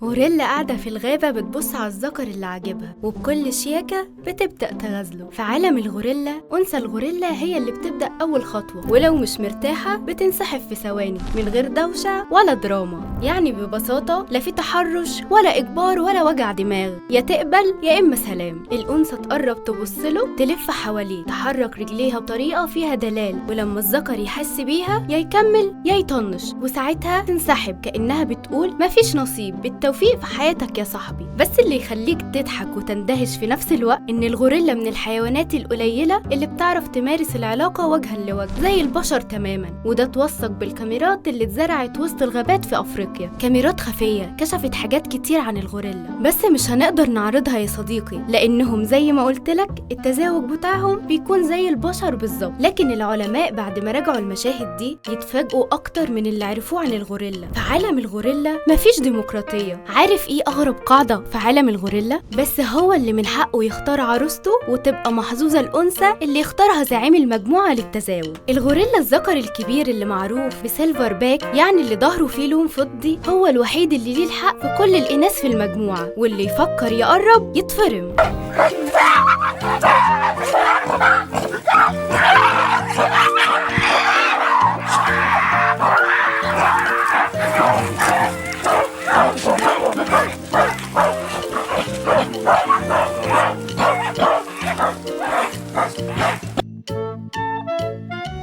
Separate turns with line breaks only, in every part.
غوريلا قاعدة في الغابة بتبص على الذكر اللي عاجبها، وبكل شياكة بتبدأ تغازله. في عالم الغوريلا، أنثى الغوريلا هي اللي بتبدأ أول خطوة، ولو مش مرتاحة بتنسحب في ثواني من غير دوشة ولا دراما. يعني ببساطة لا في تحرش ولا إجبار ولا وجع دماغ، يا تقبل يا إما سلام. الأنثى تقرب تبصله، تلف حواليه، تحرك رجليها بطريقة فيها دلال، ولما الذكر يحس بيها يا يكمل يا يطنش، وساعتها تنسحب كأنها بتقول مفيش نصيب، بالتوفيق في حياتك يا صاحبي. بس اللي يخليك تضحك وتندهش في نفس الوقت إن الغوريلا من الحيوانات القليلة اللي بتعرف تمارس العلاقة وجها لوجه زي البشر تماما، وده اتوثق بالكاميرات اللي اتزرعت وسط الغابات في أفريقيا. كاميرات خفية كشفت حاجات كتير عن الغوريلا، بس مش هنقدر نعرضها يا صديقي، لأنهم زي ما قلتلك التزاوج بتاعهم بيكون زي البشر بالظبط. لكن العلماء بعد ما راجعوا المشاهد دي يتفاجئوا أكتر من اللي عرفوه عن الغوريلا. في عالم الغوريلا مفيش ديمقراطية. عارف ايه أغرب قاعدة في عالم الغوريلا؟ بس هو اللي من حقه يختار عروسته، وتبقى محظوظة الأنثى اللي يختارها زعيم المجموعة للتزاوج. الغوريلا الذكر الكبير اللي معروف ب silverback، يعني اللي ظهره فيه لون فضي، هو الوحيد اللي ليه الحق في كل الإناث في المجموعة، واللي يفكر يقرب يتفرم.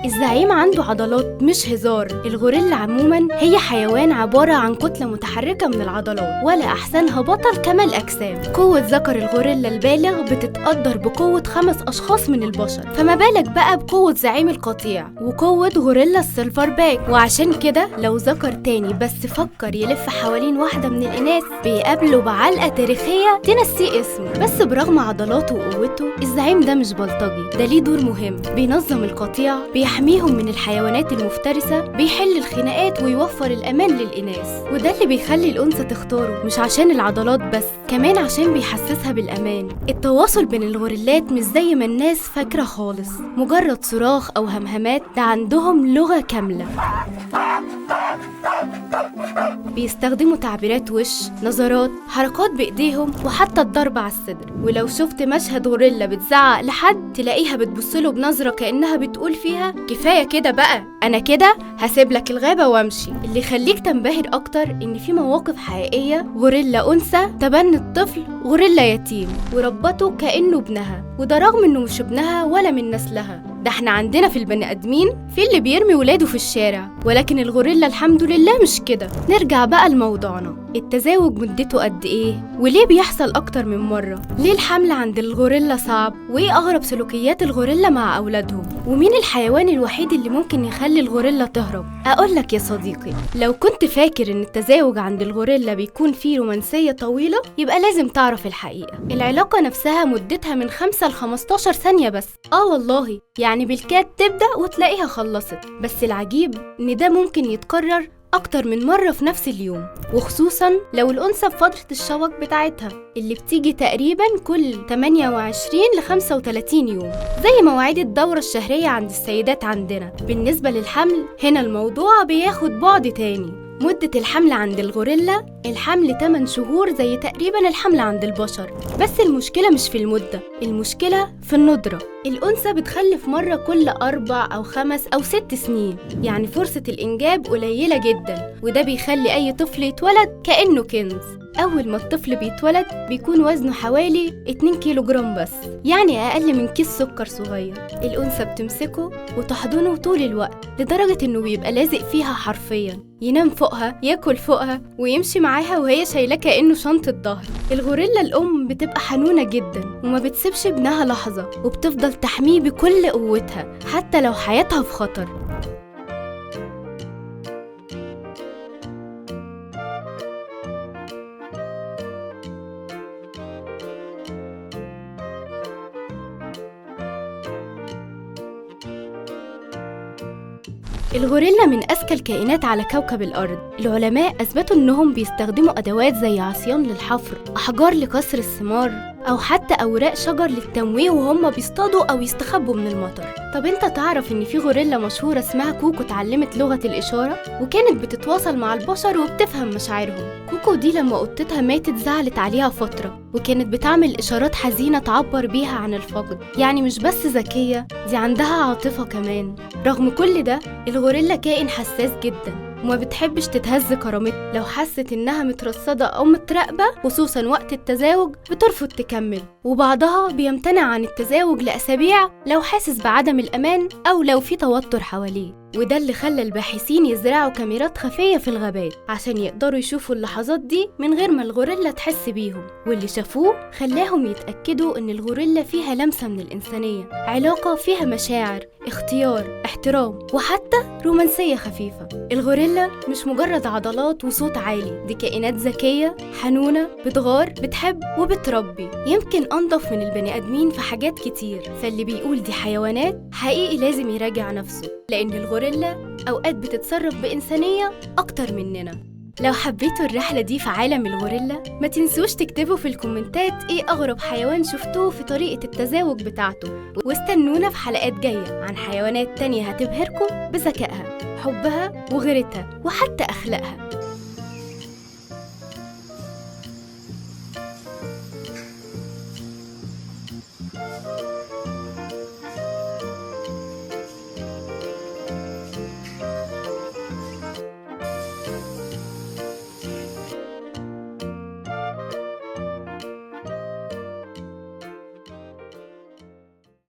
الزعيم عنده عضلات مش هزار. الغوريلا عموما هي حيوان عبارة عن كتلة متحركة من العضلات، ولا أحسنها بطل كمال أجسام. قوة ذكر الغوريلا البالغ بتتقدر بقوة 5 أشخاص من البشر، فما بالك بقى بقوة زعيم القطيع وقوة غوريلا ال silverback. وعشان كده لو ذكر تاني بس فكر يلف حوالين واحدة من الإناث بيقابله بعلقة تاريخية تنسيه اسمه. بس برغم عضلاته وقوته، الزعيم ده مش بلطجي، ده ليه دور مهم، بينظم القطيع، بيحميهم من الحيوانات المفترسة، بيحل الخناقات ويوفر الأمان للإناث. وده اللي بيخلي الأنثى تختاره، مش عشان العضلات بس، كمان عشان بيحسسها بالأمان. التواصل بين الغوريلات مش زي ما الناس فاكرة خالص، مجرد صراخ أو همهمات، ده عندهم لغة كاملة. بيستخدموا تعبيرات وش، نظرات، حركات بإيديهم، وحتى الضرب على الصدر. ولو شفت مشهد غوريلا بتزعق لحد تلاقيها بتبصله بنظرة كأنها بتقول فيها كفاية كده بقى، أنا كده هسيب لك الغابة وامشي. اللي يخليك تنبهر أكتر إن في مواقف حقيقية غوريلا أنثى تبنت طفل غوريلا يتيم وربته كأنه ابنها، وده رغم إنه مش ابنها ولا من نسلها. ده احنا عندنا في البني ادمين في اللي بيرمي ولاده في الشارع، ولكن الغوريلا الحمد لله مش كده. نرجع بقى لموضوعنا، التزاوج مدته قد ايه؟ وليه بيحصل اكتر من مرة؟ ليه الحمل عند الغوريلا صعب؟ وايه اغرب سلوكيات الغوريلا مع اولادهم؟ ومين الحيوان الوحيد اللي ممكن يخلي الغوريلا تهرب؟ اقولك يا صديقي، لو كنت فاكر ان التزاوج عند الغوريلا بيكون فيه رومانسية طويلة، يبقى لازم تعرف الحقيقة. العلاقة نفسها مدتها من 5 ل 15 ثانية بس. والله يعني بالكاد تبدأ وتلاقيها خلصت. بس العجيب ان ده ممكن يتكرر أكتر من مرة في نفس اليوم، وخصوصاً لو الأنثى في فترة الشوك بتاعتها اللي بتيجي تقريباً كل 28 ل 35 يوم، زي مواعيد الدورة الشهرية عند السيدات عندنا. بالنسبة للحمل هنا الموضوع بياخد بعد تاني. مدة الحمل عند الغوريلا الحمل 8 شهور زي تقريباً الحمل عند البشر، بس المشكلة مش في المدة، المشكلة في الندرة. الأنثى بتخلف مرة كل 4 أو 5 أو 6 سنين، يعني فرصة الإنجاب قليلة جداً، وده بيخلي أي طفل يتولد كأنه كنز. أول ما الطفل بيتولد بيكون وزنه حوالي 2 كيلو جرام بس، يعني أقل من كيس سكر صغير. الأنثى بتمسكه وتحضنه طول الوقت لدرجة إنه بيبقى لازق فيها حرفياً، ينام فوقها، ياكل فوقها، ويمشي معاها وهي شايلاه كأنه شنطة ظهر. الغوريلا الأم بتبقى حنونة جدا وما بتسيبش ابنها لحظة، وبتفضل تحميه بكل قوتها حتى لو حياتها في خطر. الغوريلا من أذكى الكائنات على كوكب الأرض. العلماء أثبتوا إنهم بيستخدموا أدوات زي عصيان للحفر، أحجار لكسر الثمار، أو حتى أوراق شجر للتمويه وهم بيصطادوا أو يستخبوا من المطر. طب انت تعرف ان في غوريلا مشهورة اسمها كوكو اتعلمت لغة الإشارة وكانت بتتواصل مع البشر وبتفهم مشاعرهم؟ كوكو دي لما قطتها ماتت زعلت عليها فترة، وكانت بتعمل إشارات حزينة تعبر بيها عن الفقد. يعني مش بس ذكية، دي عندها عاطفة كمان. رغم كل ده الغوريلا كائن حساس جدا وما بتحبش تتهز كرامتها. لو حست إنها مترصدة أو متراقبة خصوصا وقت التزاوج بترفض تكمل، وبعضها بيمتنع عن التزاوج لأسابيع لو حاسس بعدم الأمان أو لو في توتر حواليه. وده اللي خلى الباحثين يزرعوا كاميرات خفية في الغابات عشان يقدروا يشوفوا اللحظات دي من غير ما الغوريلا تحس بيهم. واللي شافوه خلاهم يتأكدوا إن الغوريلا فيها لمسة من الإنسانية، علاقة فيها مشاعر، اختيار، احترام، وحتى رومانسية خفيفة. الغوريلا مش مجرد عضلات وصوت عالي، دي كائنات ذكية حنونة، بتغار، بتحب وبتربي، يمكن أنضف من البني آدمين في حاجات كتير. فاللي بيقول دي حيوانات حقيقي لازم يراجع نفسه، لأن الغوريلا أوقات بتتصرف بإنسانية أكتر مننا. لو حبيتوا الرحلة دي في عالم الغوريلا ما تنسوش تكتبوا في الكومنتات إيه أغرب حيوان شفتوه في طريقة التزاوج بتاعته، واستنونا في حلقات جاية عن حيوانات تانية هتبهركم بذكائها، حبها وغيرتها وحتى أخلاقها.